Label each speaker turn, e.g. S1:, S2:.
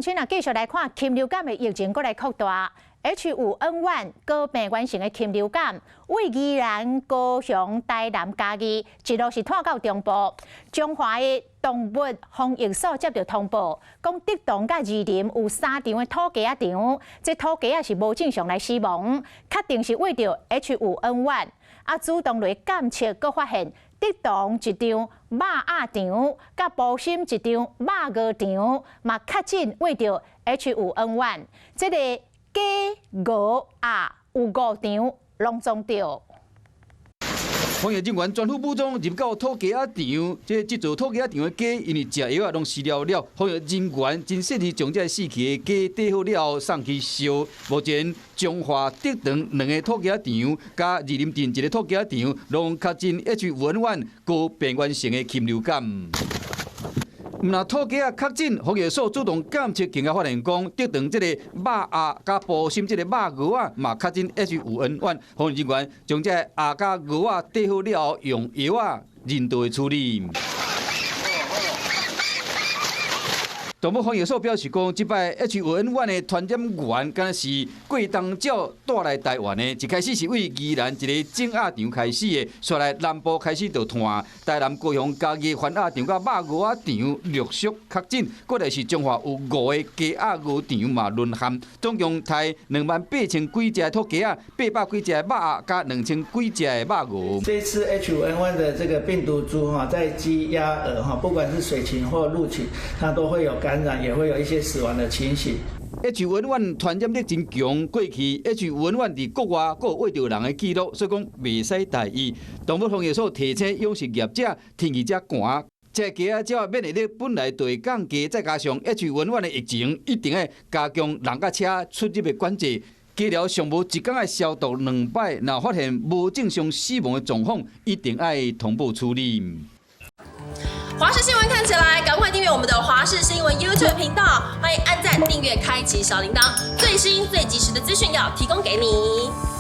S1: 親啊，繼續來看禽流感的疫情閣來擴大。H5N1 高病原性的禽流感，位宜蘭、高雄、台南、嘉義一路是湠到中部。彰化的動物防疫所接著通報，講竹東佮二林有三場的土雞仔場，這土雞仔是無正常來死亡，確定是秽著 H5N1。啊，主動來檢測，閣發現竹東一場肉鴨場，佮埔心一場肉鵝場，嘛確診秽著 H5N1。這个雞、鵝、鴨有五場攏總著。
S2: 防疫人員全副武裝入到土雞仔場，這座土雞仔場的雞因為食藥仔攏死了了，防疫人員真細膩將這死去的雞綴好了後送去燒。目前彰化竹東兩个土雞仔場，佮二林鎮一个土雞仔場，攏確診 H5N1 高病原性的禽流感。毋但土雞仔確診，防疫所主動檢測，更加發現講，竹東這个肉鴨佮埔心這个肉鵝仔嘛確診 H5N1，防疫人員將這个鴨佮鵝仔綴好了後，用藥仔人道的處理。動物防疫所表示講，這擺 H5N1 的傳染源，敢若是過冬鳥帶來台灣的。一開始是位宜蘭一个種鴨場開始的，紲來南部開始就湠，台南、高雄、嘉義番鴨場佮肉鵝仔場陸續確診，過來是彰化有五个雞鴨鵝場嘛淪陷，總共刣28,000幾隻土雞仔，800幾隻肉鴨，佮2,000幾隻的肉鵝。
S3: 這次 H5N1 的這個病毒株哈，在雞、鴨、鵝哈，不管是水禽或陸禽，它都會有感染，也會有一些死亡的情形。
S2: H5N1 傳染力真強，過去 H5N1 佇國外閣有餵著人的記錄，所以講袂使大意。動物防疫所提醒養殖業者，天氣遮寒，這雞仔鳥免疫力本來就會降低，再加上 H5N1 的疫情，一定會加強人佮車出入的管制。雞寮上無一工愛消毒兩擺，若發現無正常死亡的狀況，一定愛同步處理。
S4: 華視新聞看起來，趕快訂閱我們的華視新聞 YouTube 頻道，歡迎按讚、訂閱、開啟小鈴鐺，最新最及時的資訊要提供給你。